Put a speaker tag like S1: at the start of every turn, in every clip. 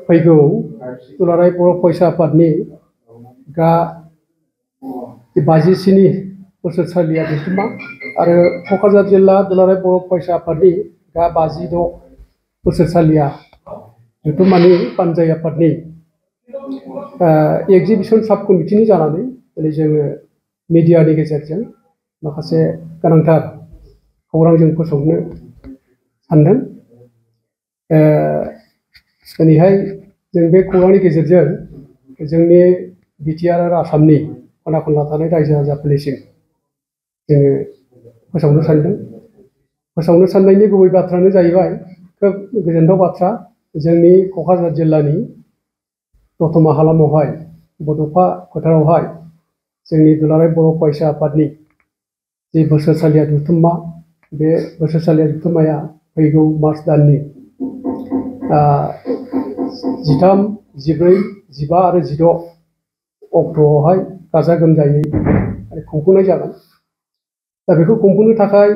S1: फैगौ दुलाराय बर' फरायसा आफादनि गा 57 बोसोरसालिया जथुम्मा आरो क'क्राझार जिल्ला दुलाराय बर' फरायसा आफादनि गा 56 बोसोरसालिया जथुम्मानि पानजाय आफादनि एग्जिबिशन साब कमिटिनि जानानै दिनै जोङो मिडियानि गेजेरजों माखासे गोनांथार खौरां जों फोसावनो सानदों। दिनैहाय जों बे खौरांनि गेजेरजों जोंनि बिटिआर आरो आसामनि खना खनला थानाय रायजो राजाफोरनिसिम जोङो फोसावनो सानदों। फोसावनो साननायनि गुबै बाथ्रायानो जाहैबाय खोब गोजोनथाव बाथ्रा, जोंनि क'क्राझार जिल्लानि दतमा हालामावहाय बड'फा फोथारावहाय जोंनि दुलाराय बर' फरायसा आफादनि जे बोसोरसालिया जथुम्मा, बे बोसोरसालिया जथुम्माया फैगौ मार्च दाननि 13, 14, 15 आरो 16 अक्ट'आवहाय गाजा गोमजायै खुंफुंनाय जागोन। दा बेखौ खुंफुंनो थाखाय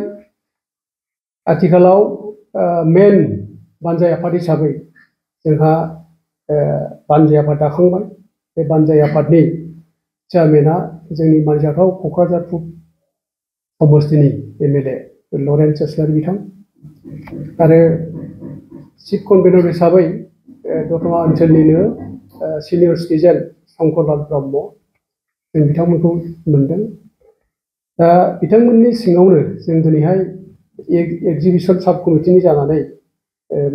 S1: आथिखालाव मेन बानजाय आफाद हिसाबै जोंहा बानजाय आफाद दाखांबाय। बे बानजाय आफादनि चेयारमेना जोंनि मानजाथाव क'क्राझार पुब समस्तिनि एमएलए लरेन्स इस्लारि बिथां आरो चिफ कनभेनर हिसाबै दतमा ओनसोलनिनो सिनियर सिटिजेन शंकरलाल ब्रह्म, जों बिथांमोनखौ मोनदों। दा बिथांमोननि सिङावनो जों दिनैहाय एग्जिबिशन साब कमिटिनि जानानै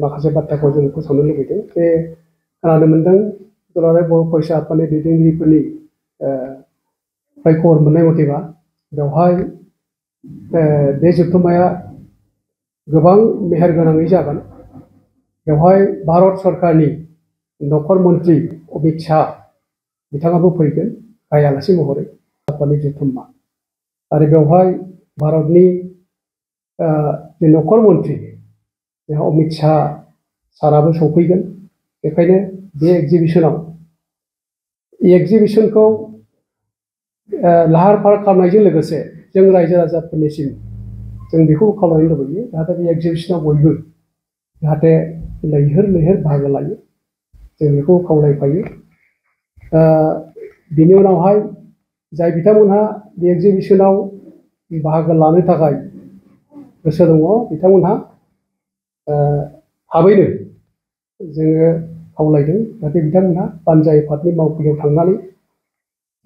S1: माखासे बाथ्राखौ जों फोसावनो लुबैदों। बे खोनानो मोनदों दुलाराय बर' फरायसा आफादनि दैदेनगिरिफोरनि फ्राय खबर मोननाय मथेबा बेवहाय बे जथुम्माया गोबां मेहेर गोनाङै जागोन। बेवहाय भारत सरकारनि नखर मन्त्रि अमित शाह बिथाङाबो फैगोन गाहाय आलासि महरै आफादनि जथुम्मा, आरो बेवहाय भारतनि नखर मन्त्रि अमित शाह साराबो सफैगोन। बेखायनो बे एग्जिबिशनखौ लाहार फाहार खालामनायजों लोगोसे जों रायजो राजाफोरनिसिम जों बेखौ खावलायनो लुबैयो जाहाथे बे एग्जिबिशनाव बयबो जाहाथे लैहोर लैहोर बाहागो लायो, जों बेखौ खावलायफायो। बिनि उनावहाय जाय बिथांमोनहा बे एग्जिबिशनाव बाहागो लानो थाखाय गोसो दङ बिथांमोनहा थाबैनो जोङो खावलायदों जाहाथे बिथांमोनहा बानजाय आफादनि मावख'आव थांनानै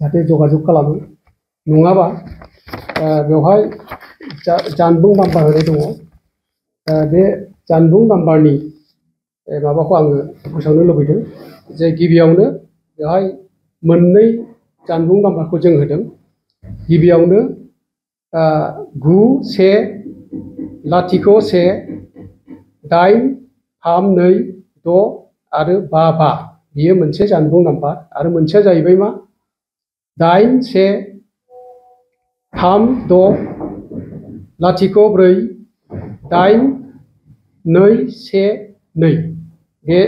S1: जाहाथे जगाजग खालामो। नङाबा बेवहाय जानबुं नाम्बार होनाय दङ, बे जानबुं नाम्बारनि माबाखौ आङो फोसावनो लुबैदों जे गिबियावनो बेवहाय मोननै जानबुं नाम्बारखौ जों होदों। गिबियावनो 913832 आरो 55 बियो मोनसे जानबुं नाम्बार, आरो मोनसेया जाहैबाय मा 8136048212 बे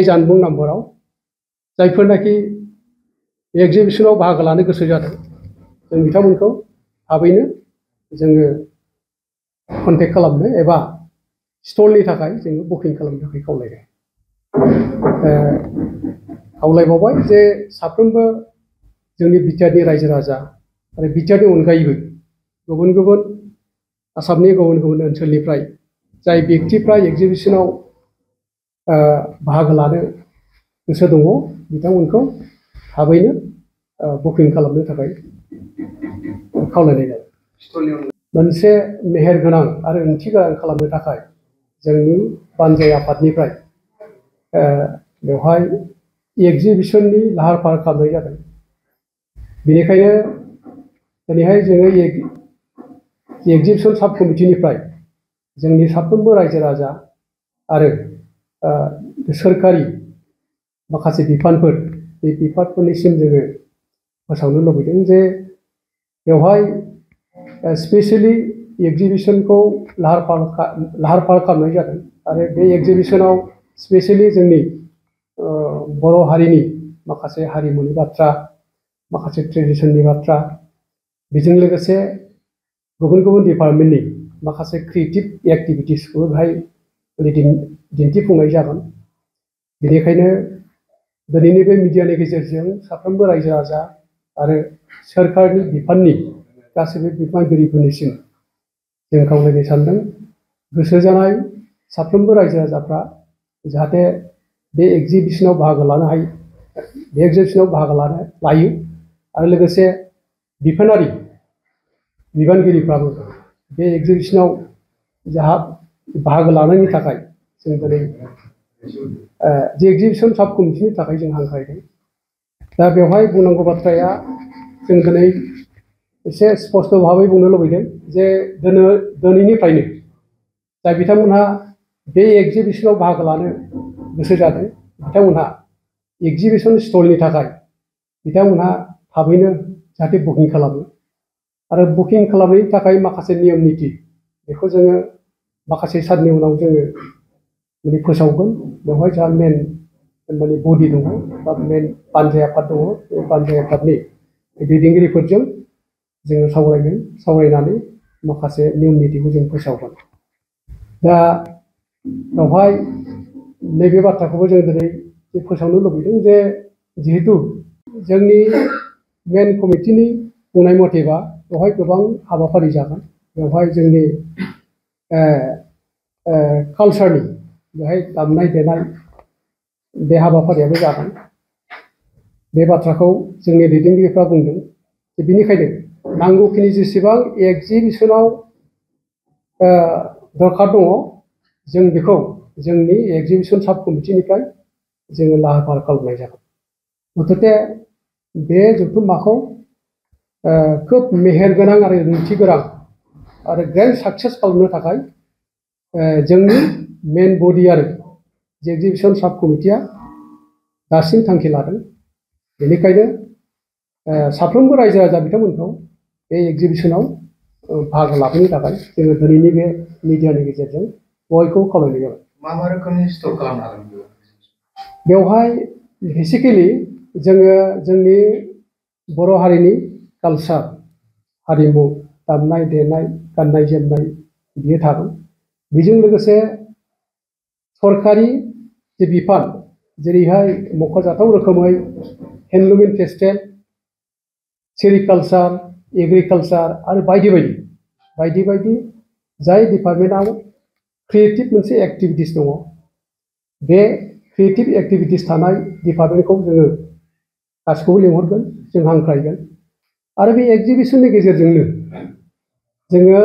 S1: जानबुं नाम्बाराव जायफोरनाखि एग्जिबिशनाव बाहागो लानो गोसो जादों जों बिथांमोनखौ थाबैनो जोङो कन्टेक्ट खालामनो एबा स्टलनि थाखाय जोङो बुकिं खालामनो थाखाय खावलायबावबाय जे साफ्रोमबो जोंनि बिटिआरनि रायजो राजा आरो बिटिआरनि अनगायैबो गुबुन गुबुन आसामनि गुबुन गुबुन ओनसोलनिफ्राय जाय बेक्तिफ्रा एग्जिबिशनाव बाहागो लानो गोसो दङ बिथांमोनखौ थाबैनो बुकिं खालामनो थाखाय खावलायनाय जाबाय। मोनसे मेहेरगोनां आरो ओंथि गोनां खालामनो थाखाय जोंनि बानजाय आफादनिफ्राय बेवहाय एग्जिबिशननि लाहार फाहार खालामनाय जादों। बेनिखायनो दिनैहाय जोङो एग्जिबिशन साब कमिटिनिफ्राय जोंनि साफ्रोमबो रायजो राजा आरो सोरखारि माखासे बिफानफोर, बे बिफानफोरनिसिम जोङो फोसावनो लुबैदों जे बेवहाय स्पेसियेलि एग्जिबिशनखौ लाहार फाहार खालामनाय जादों, आरो बे एग्जिबिशनाव स्पेसियेलि जोंनि बर' हारिनि माखासे हारिमुनि बाथ्रा, माखासे ट्रेडिशननि बाथ्रा, बेजों लोगोसे गुबुन गुबुन डिपार्टमेन्टनि माखासे क्रिएटिभ एक्टिभिटिसखौ बेहाय दिन्थिफुंनाय जागोन। बेनिखायनो दिनैनि बे मिडियानि गेजेरजों साफ्रोमबो रायजो राजा आरो सोरखारनि बिफाननि गासैबो बिबानगिरिफोरनिसिम जों खावलायनो सानदों गोसो जानाय साफ्रोमबो रायजो राजाफ्रा जाहाथे बे एग्जिबिशनाव बाहागो लानो हायो बे एग्जिबिशनाव बाहागो लायो आरो लोगोसे बिफानारि बिबानगिरिफ्राबो बे एग्जिबिशनाव जाहा बाहागो लानायनि थाखाय जों दिनै जे एग्जिबिशन साब कमिटिनि थाखाय जों हांख्रायदों दा बेवहाय बुंनांगौ बाथ्राया जों दिनै एसे स्पष्ट भाबै बुंनो लुबैदों जे दिनैनिफ्रायनो जाय बिथांमोनहा बे एग्जिबिशनाव बाहागो लानो गोसो जादों बिथांमोनहा एग्जिबिशन स्टलनि थाखाय बिथांमोनहा थाबैनो जाहाथे बुकिं खालामो आरो बुकिं खालामनायनि थाखाय माखासे नियम निति बेखौ जोङो माखासे साननि उनाव जोङो माने फोसावगोन बेवहाय जोंहा मेन माने बडि दङ बा मेन बानजाय आफाद दङ बे बानजाय आफादनि दैदेनगिरिफोरजों जोङो सावरायनानै माखासे नियम नितिखौ जों फोसावगोन दा बेवहाय नैबे बाथ्राखौबो जों दिनै फोसावनो लुबैदों जे जिहेतु जोंनि मेन कमिटिनि बुंनाय मथेबा बेवहाय गोबां हाबाफारि जागोन बेवहाय जोंनि कालचारनि बेहाय दामनाय देनाय बे हाबाफारियाबो जागोन बे बाथ्राखौ जोंनि दैदेनगिरिफ्रा बुंदों बेनिखायनो नांगौखिनि जेसेबां एग्जिबिशनाव दरखार दङ जों बेखौ जोंनि एग्जिबिशन साब कमिटिनिफ्राय जोङो लाहार फाहार खालामनाय जागोन मुथते बे जथुम्माखौ खोब मेहेरगोनां आरो ओंथि गोनां आरो ग्रेन्ड साक्सेस खालामनो थाखाय जोंनि मेन बडि आरो जे एग्जिबिशन साब कमिटिया दासिम थांखि लादों बेनिखायनो साफ्रोमबो रायजो राजा बिथांमोनखौ बे एग्जिबिशनाव बाहागो लाफैनो थाखाय जोङो दिनैनि बे मिडियानि गेजेरजों बयखौबो खावलायनाय जाबाय
S2: मा मा रोखोमनि स्टल खालामनो हागोन
S1: बेवहाय बेसिकेलि जोङो जोंनि बर' हारिनि कालचार हारिमु दामनाय देनाय गाननाय जोमनाय बियो थागोन बेजों लोगोसे सरकारि जे बिफान जेरैहाय मख'जाथाव रोखोमै हेन्दलुम एन्ड टेक्सटाइल सेरिकालचार एग्रिकालचार आरो बायदि बायदि जाय डिपार्टमेन्टआव क्रिएटिभ मोनसे एक्टिभिटिस दङ बे क्रिएटिभ एक्टिभिटिस थानाय डिपार्टमेन्टखौ जोङो गासिखौबो लिंहरगोन जों हांख्रायगोन आरो बे एक्जिबिशननि गेजेरजोंनो जोङो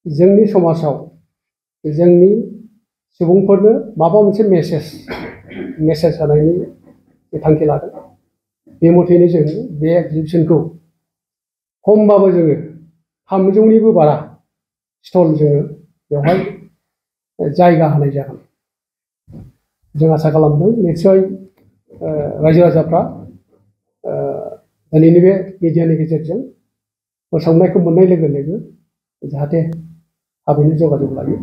S1: जोंनि समाजाव जोंनि सुबुंफोरनो माबा मोनसे मेसेज होनायनि थांखि लादों बे मथेनो जों बे एक्जिबिशनखौ खमबाबो जोङो 300निबो बारा स्टल जोङो बेवहाय जायगा होनाय जागोन जों आसा खालामदों निस्सय रायजो राजाफ्रा दिनैनि बे मिडियानि गेजेरजों फोसावनायखौ मोननाय लोगो लोगो जाहाथे थाबैनो जगाजग लायो